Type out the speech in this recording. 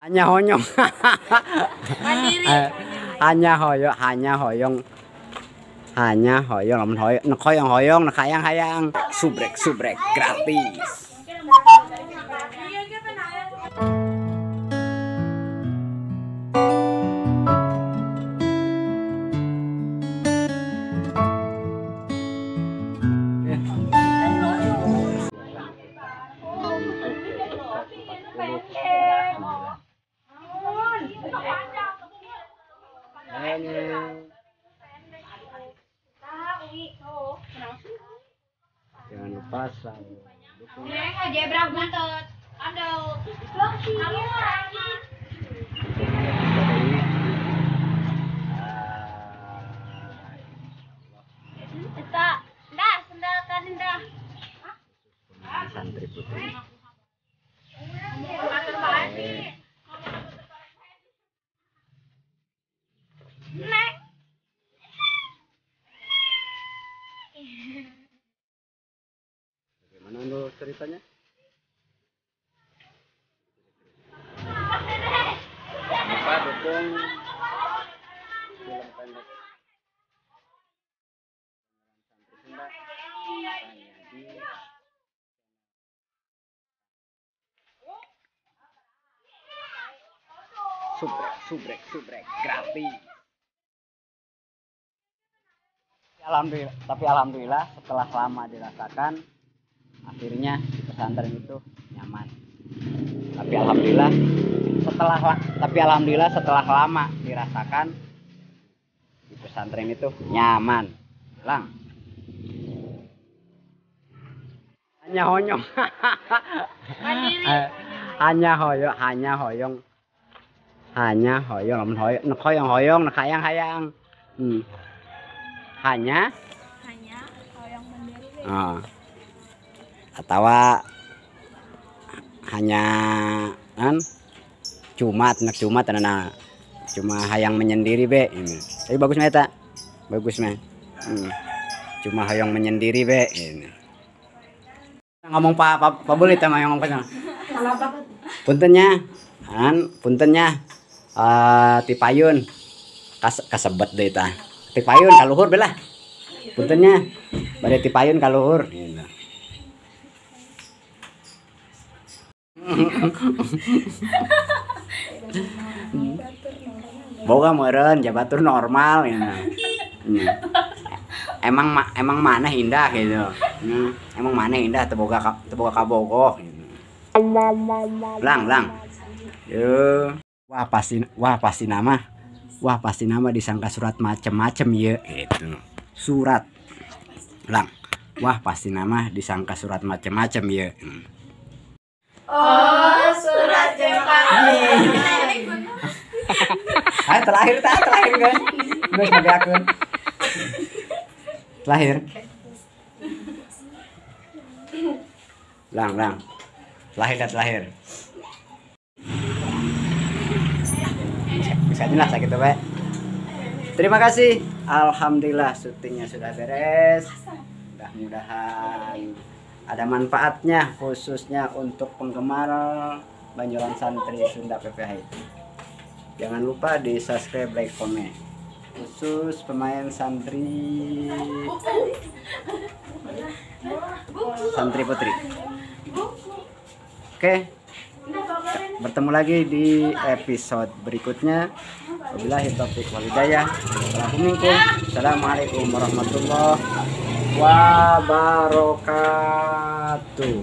Hanya honyong. Mandiri. Hanya hoyong, hanya hoyong. Hanya hoyong, lamun hoyong, nek hoyong hoyong, nek hayang hayang. Subrek subrek gratis. Jangan lupa selalu dukung. Santri putri. Bagaimana untuk ceritanya? Lupa dukung film pendek Santri Sunda hanya di subrek subrek subrek gratis. Alhamdulillah, tapi alhamdulillah setelah lama dirasakan akhirnya di pesantren itu nyaman. Tapi alhamdulillah setelah lama dirasakan di pesantren itu nyaman. Lang. Hanya honyong. Mandiri. Hanya hoyong, hanya hoyong. Hanya hoyong, lamun hoyong, nek hoyong hoyong, nek hayang hayang. Hanya hoyong mandiri. Oh. Atau hanya kan cuma nek cuma tanana cuma hayang menyendiri be ini. Tapi bagus mah eta. Bagus mah. Cuma hayang menyendiri be ini. Ngomong Pak boleh teh ngomong apa? Puntennya. Kan puntennya tipayun kasebet deui tah. Tipayun kaluhur belah. Puntennya bade tipayun kaluhur gitu. Boga meureun jabatur normal gitu. Emang mana indah gitu. Emang mana indah teu boga kabogoh gitu. Lang lang. Yo. Wah pasti nama disangka surat macem-macem ya gitu. Surat. Lang. Wah pasti nama disangka surat macem-macem ya. Oh, surat jempol. Ayo terakhir kan. Geus mageakeun. Terakhir. Lang lang. Lahir. Bisa aja lah sakit bae. Terima kasih. Alhamdulillah syutingnya sudah beres. Mudah-mudahan ada manfaatnya khususnya untuk penggemar Banjolan Santri Sunda PPH. Jangan lupa di subscribe, like, komen. Khusus pemain santri putri. Oke. Bertemu lagi di episode berikutnya. Wabillahi taufiq wal hidayah. Assalamualaikum warahmatullahi wabarakatuh.